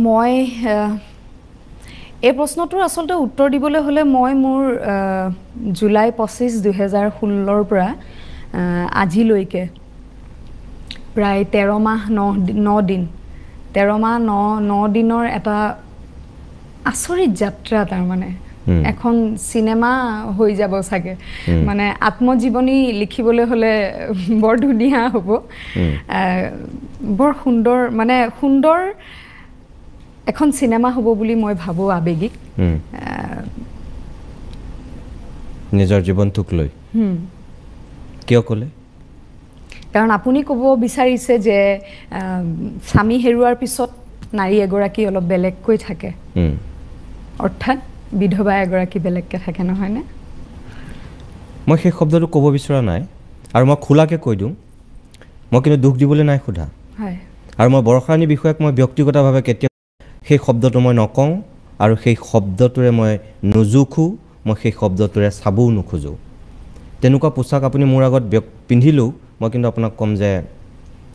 মই এই প্ৰশ্নটোৰ আচলতে উত্তৰ দিবলৈ হ'লে মই মোৰ জুলাই 25 2016ৰ পৰা আজিলৈকে প্ৰায় 13 মাহ 9 দিন, 13 মাহ 9 দিনৰ এটা আচৰিত যাত্ৰা, তাৰমানে এখন চিনেমা হৈ যাব চাগে, মানে আত্মজীৱনী লিখিবলৈ হ'লে বৰ ধুনীয়া হ'ব, বৰ সুন্দৰ, মানে সুন্দৰ এখন চিনেমা হ'ব বুলি মই ভাবোঁ। আৱেগিক নিজৰ জীৱনটোক লৈ কিয় ক'লে? কাৰণ আপুনি ক'ব বিচাৰিছে যে স্বামী হেৰুৱাৰ পিছত নাৰী এগৰাকী অলপ বেলেগকৈ থাকে, অৰ্থাৎ বিধৱা এগৰাকী বেলেগকৈ থাকে, নহয়নে? মই সেই শব্দটো ক'ব বিচৰা নাই আৰু মই খোলাকৈ কৈ দিওঁ, মই কিন্তু দুখ দিবলৈ নাই সোধা। আৰু মই বৰষাৰাণী বিষয়াক মই ব্যক্তিগতভাৱে কেতিয়াও সেই শব্দটো মই নকওঁ আৰু সেই শব্দটোৰে মই নোজোখোঁ, মই সেই শব্দটোৰে চাবও নোখোজোঁ। তেনেকুৱা পোচাক আপুনি মোৰ আগত পিন্ধিলেও মই কিন্তু আপোনাক ক'ম যে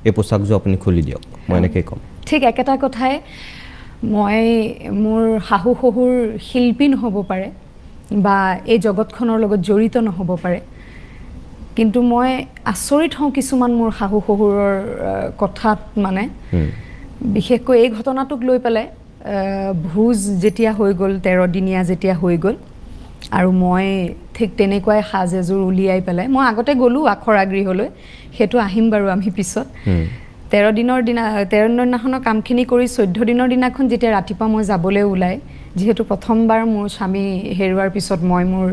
এই পোচাকযোৰ আপুনি খুলি দিয়ক, মই এনেকৈয়ে ক'ম। ঠিক একেটা কথাই মই মোৰ শাহু শহুৰ শিল্পী নহ'ব পাৰে বা এই জগতখনৰ লগত জড়িত নহ'ব পাৰে, কিন্তু মই আচৰিত হওঁ কিছুমান মোৰ শাহু শহুৰৰ কথাত, মানে বিশেষকৈ এই ঘটনাটোক লৈ পেলাই। ভোজ যেতিয়া হৈ গ'ল, 13 দিনীয়া যেতিয়া হৈ গ'ল, আৰু মই ঠিক তেনেকুৱাই সাজ এযোৰ উলিয়াই পেলাই মই আগতে গ'লোঁ আখৰা গৃহলৈ, সেইটো আহিম বাৰু আমি পিছত। 13 দিনৰ দিনা, 13 দিনৰ দিনাখনৰ কামখিনি কৰি 14 দিনৰ দিনাখন যেতিয়া ৰাতিপুৱা মই যাবলৈ ওলাই, যিহেতু প্ৰথমবাৰ মোৰ স্বামী হেৰুৱাৰ পিছত মই মোৰ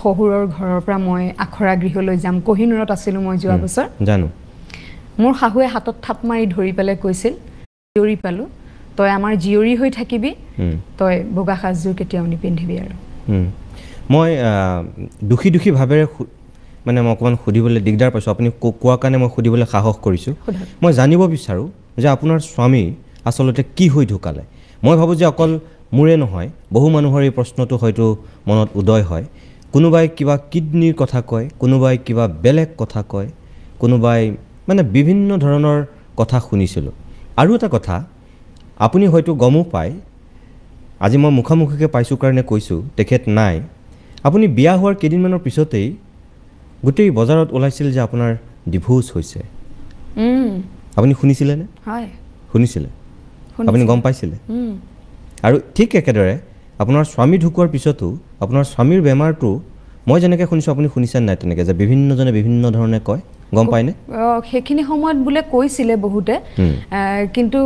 শহুৰৰ ঘৰৰ পৰা মই আখৰা গৃহলৈ যাম, কহিনুৰত আছিলোঁ মই যোৱা বছৰ। জানো মোৰ শাহুৱে হাতত থাপ মাৰি ধৰি পেলাই কৈছিল, জীয়ৰী পালোঁ, তই আমাৰ জীয়ৰী হৈ থাকিবি, তই বগা সাজযোৰ কেতিয়াও নিপিন্ধিবি। আৰু মই দুখী দুখী ভাৱেৰে মানে মই অকণমান সুধিবলৈ দিগদাৰ পাইছোঁ, আপুনি কোৱাৰ কাৰণে মই সুধিবলৈ সাহস কৰিছোঁ। মই জানিব বিচাৰোঁ যে আপোনাৰ স্বামী আচলতে কি হৈ ঢুকালে। মই ভাবোঁ যে অকল মোৰে নহয়, বহু মানুহৰ এই প্ৰশ্নটো হয়তো মনত উদয় হয়। কোনোবাই কিবা কিডনীৰ কথা কয়, কোনোবাই কিবা বেলেগ কথা কয়, কোনোবাই মানে বিভিন্ন ধৰণৰ কথা শুনিছিলোঁ। আৰু এটা কথা আপুনি হয়তো গমো পায়, আজি মই মুখামুখিকৈ পাইছোঁ কাৰণে কৈছোঁ, তেখেত নাই। আপুনি বিয়া হোৱাৰ কেইদিনমানৰ পিছতেই গোটেই বজাৰত ওলাইছিল যে আপোনাৰ ডিভোৰ্চ হৈছে। আপুনি শুনিছিলেনে? হয়, শুনিছিলে। আপুনি গম পাইছিলে? আৰু ঠিক একেদৰে আপোনাৰ স্বামী ঢুকোৱাৰ পিছতো আপোনাৰ স্বামীৰ বেমাৰটো মই যেনেকৈ শুনিছোঁ, আপুনি শুনিছে নাই তেনেকৈ যে বিভিন্নজনে বিভিন্ন ধৰণে কয়, গম পায়নে? সেইখিনি সময়ত বোলে কৈছিলে বহুতে, কিন্তু